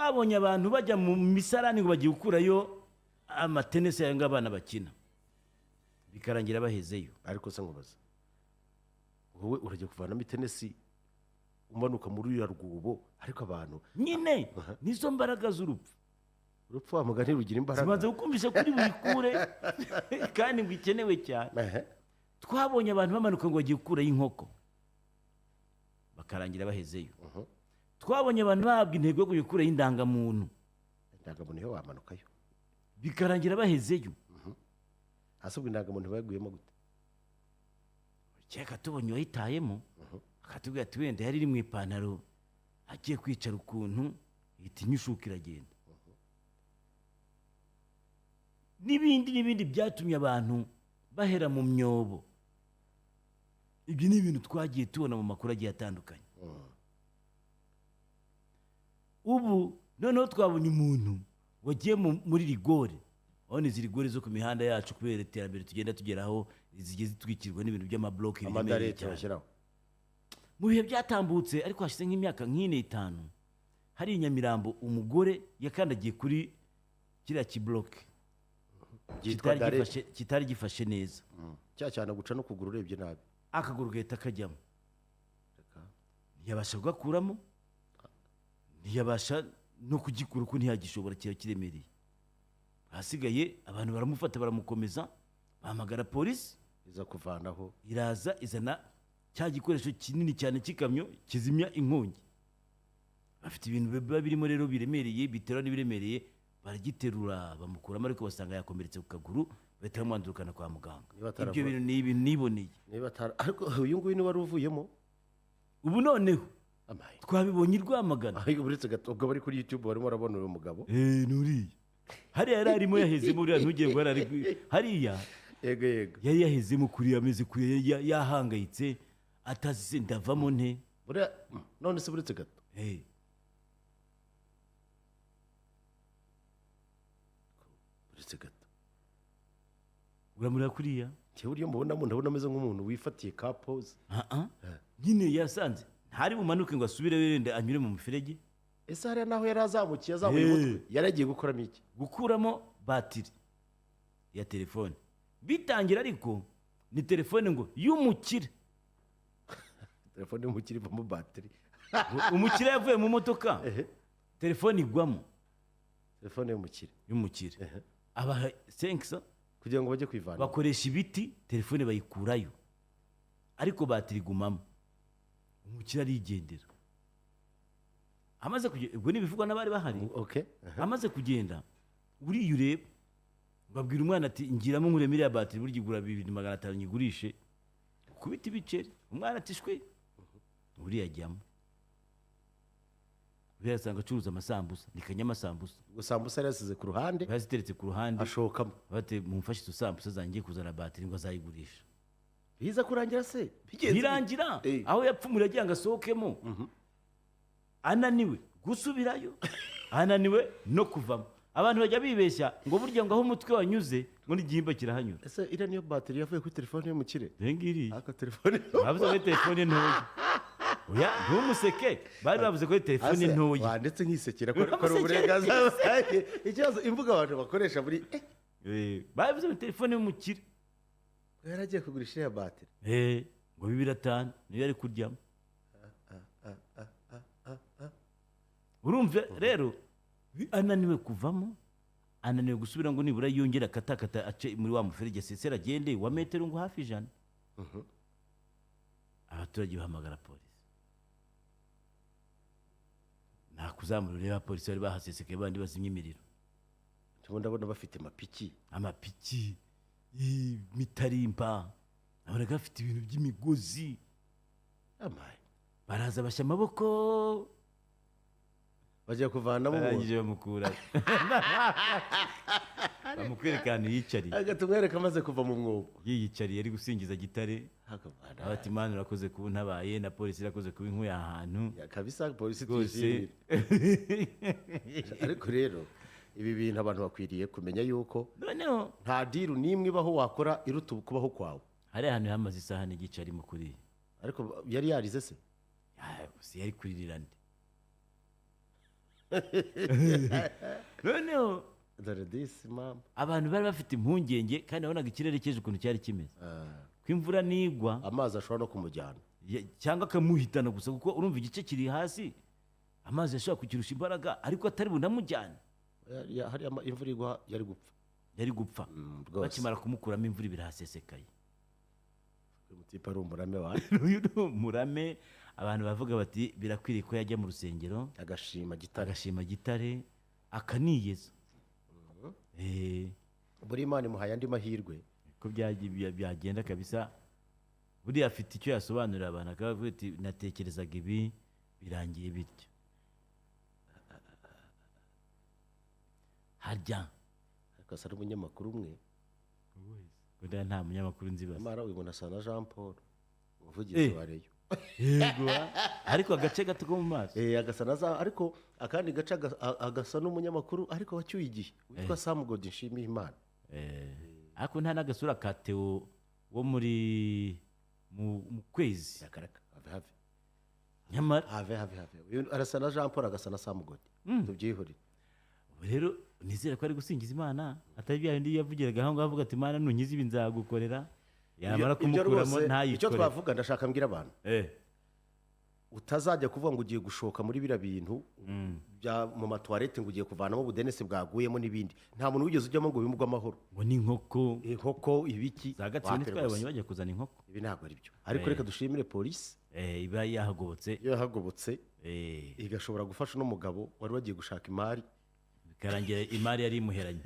Twabonye abantu bajya mu misarani ngo bagiye gukurayo amatenesi yayo ngo abana bakina, bikarangira bahezeyo. Ariko se nkubaza, wowe urajya kuvanamo itenesi umanuka muri uriya rwubo, ariko abantu Nyine nizo mbaraga z'urupfu. Urupfu wa mugani rugira imbaraga. Zimaze gukumvisha kuri buyikure kandi ngo ikenewe cyane. Twabonye abantu bamanuka ngo bagiye gukurayo inkoko, bakarangira bahezeyo. Twabonye abantu bahabwa intego yo kujya gukurayo indangamuntu. Indangamuntu yo wamanukayo. Bikarangira bahezeyo. Hasi ubwo indangamuntu bayaguyemo gute? Kereka tubonye uwayitayemo akatubwira ati wenda yari iri mu ipantaro, agiye kwicara ukuntu ihita inyushuka iragenda, n'ibindi n'ibindi byatumye abantu bahera mu myobo. Ibyo ni ibintu twagiye tubona mu makuru agiye atandukanye. Ubu noneho twabonye umuntu wagiye muri rigore. Urabona izi rigore zo ku mihanda yacu, kubera iterambere tugenda tugeraho, zigiye zitwikirwa n'ibintu by'amabloke biremereye Amadarete cyane. bashyiraho. Mu bihe byatambutse, ariko hashize nk'imyaka nk'ine, 5, hari i Nyamirambo umugore yakandagiye kuri kiriya kibloke byitwa kitari dare kitari gifashe neza. Cya cyane guca no kuguru urebye nabi. Akaguru gahita kajyamo, ntiyabasha kugakuramo, ntiyabasha no kugikura kuko ntiyagishobora, kiba kiremereye. Ahasigaye abantu baramufata, baramukomeza, bahamagara polisi. Iza kuvanaho. Iraza, izana cya gikoresho kinini cyane cy'ikamyo kizimya inkongi. Bafite ibintu biba birimo rero biremereye, bitera n'ibiremereye, baragiterura bamukuramo, ariko basanga yakomeretse ku kaguru, bahita bamwandurukana kwa muganga. Niba ataravuye- Ibyo bintu ni ibintu niboneye. Niba atara, ariko uyu nguyu niwe wari uvuyemo. Ubu noneho Amaye. twabibonye i Rwamagana. Ariko uretse gato, ubwo bari kuri YouTube barimo barabona uyu mugabo. Eh, nuriya hariya yari arimo yahezemo, uriya ntugire ngo yari ari hariya. Yego yego. Yari yahezemo kuriya, ameze kuriya, yahangayitse, atazi se ndavamo nte. Buriya none se uretse gato. Eh, Uretse gato. Uramureba kuriya. Njyewe uburyo mubonamo, ndabona ameze nk'umuntu wifatiye ka pose. Ah, ah. Nyine yasanze ntari bumanuke ngo asubire wenda anyure mu muferege. Ese hariya naho yari azamukiye, azamuye umutwe, yari agiye gukoramo iki? Gukuramo batiri ya telefone. Bitangira ariko ni telefone ngo y'umukire. Telefone y'umukire ivamo batiri? Umukire yavuye mu modoka, telefone igwamo. Telefone y'umukire? Y'umukire. Abaha senkisa kugira ngo bajye kwivana. Bakoresha ibiti, telefone bayikurayo, ariko batiri igumamo. Umukire arigendera. Amaze kugenda, ubwo ni ibivugwa n'abari bahari, amaze kugenda uriya ureba babwira umwana ati ngiramo nkuremo iriya batiri, burya igura 2,500, nyigurishe kubita ibiceri. Umwana ati shwe. Uriya ajyamo, uriya asanga acuruza amasambusa, ni kanyamasambusa. Gusambusa yari yasize ku ruhande. Baziteretse ku ruhande. Ashokamo. Bate mumfashe izo sambusa zanjye kuzana batiri, ngo azayigurisha. Biza kurangira se bigenze bite? Birangira aho yapfumura agira ngo asohokemo, ananiwe gusubirayo, ananiwe no kuvamo. Abantu bajya bibeshya ngo burya ngo aho umutwe wanyuze ngo n'igihimba kirahanyura. Ese iriya niyo batiri yavuye kuri telefone y'umukire? Dore ngiriya. Ariko telefone Bavuze ko ari telefone ntoya. Oya, ntumuseke, bari bavuze ko ari telefone Ase, ntoya. Wandetse nkisekera ko ari Uramusekera. uburenganzira bwanjye. Ikibazo imvugo abantu bakoresha muri Bavuze ngo telefone y'umukire. Yari agiye kugurisha iriya batiri. Ngo 2,500 niyo yari kuryamo. Urumva rero ananiwe kuvamo, ananiwe gusubira ngo nibura yongere akatakata ace muri wa muferege, asesera agende wa metero ngo hafi 100. Abaturage bahamagara polisi. Nakuzamura ureba abapolisi bari bahasesekaye, bandi bazimya imiriro. Ndimo ndabona bafite amapiki. Amapiki, imitarimba, nabonaga bafite ibintu by'imigozi. Amaye. Baraza bashya amaboko. Bagiye kuvanamo umuntu. Barangije bamukura, bamukwereka ahantu yiyicariye. Agatumwereka amaze kuva mu mwobo. Yiyicariye ari gusingiza Gitare. Hakavana. Ati Imana urakoze kuba untabaye, na polisi irakoze kuba inkuye ahantu. Ya, kabisa polisi rwose. tuyishimire. Ariko rero ibi bintu abantu bakwiriye kumenya yuko noneho nta deal n'imwe ibaho wakora iruta kubaho kwawe. Hari ahantu hamaze isaha n'igice arimo kuriya. Ariko yari yarize se? Ah, gusa yari kuririra nde? Noneho Dore disi mama. Abantu bari bafite impungenge, kandi wabonaga ikirere cy'ejo ukuntu cyari kimeze, ko imvura nigwa amazi ashobora no kumujyana. Cyangwa akamuhitana gusa, kuko urumva igice kiri hasi, amazi yashobora kukirusha imbaraga, ariko atari bunamujyane. Hariya imvura igwa yari gupfa. Yari gupfa. Rwose. Bakimara kumukuramo, imvura ibirahasesekaye. Uyu mutipe ari umurame wa Uyu ni umurame. Abantu bavuga bati birakwiriye ko yajya mu rusengero agashima Gitare, agashima Gitare, akaniyeza. Buri Imana imuhaye andi mahirwe. Ko byagenda kabisa, buriya afite icyo yasobanurira abantu, akavuga ati natekerezaga ibi, birangiye bityo. Harya Ariko asa n'umunyamakuru umwe. Buriya nta munyamakuru nzi basa. Nyamara uyu muntu asa na Jean Paul, umuvugizi wa Rayon. Yego, ariko agace gato ko mu maso. Agasa na za, ariko akandi gace agasa n'umunyamakuru ariko wacyuye igihe witwa Sam Gody Nshimiyimana. Ariko nta n'agasura ka Theo wo muri mu kwezi. Yakaraka, have have. Nyamara Have have have. Uyu arasa na Jean Paul, agasa na Sam Gody, tubyihorere. Ubu rero nizere ko ari gusingiza Imana, atari bya bindi yavugiraga aho ngaho avuga ati Imana nunkiza ibi nzagukorera, yamara Ibyo kumukuramo rwose, icyo ntayikore. twavuga, ndashaka mbwira abantu, utazajya kuvuga ngo ugiye gushoka muri biriya bintu bya mu matuwarete, ngo ugiye kuvanamo ubudenesi bwaguyemo n'ibindi. Nta muntu wigeze ujyamo ngo bimugwe amahoro. Ngo n'inkoko. Inkoko, ibiki. Za Gatsibo Wapi ntitwabonye rwose. bajya kuzana inkoko. Ibi ntabwo ari byo, ariko reka dushimire polisi Iba yahagobotse. Iyo yahagobotse igashobora gufasha uno mugabo wari wagiye gushaka imari. Bikarangira imari yari imuheranye.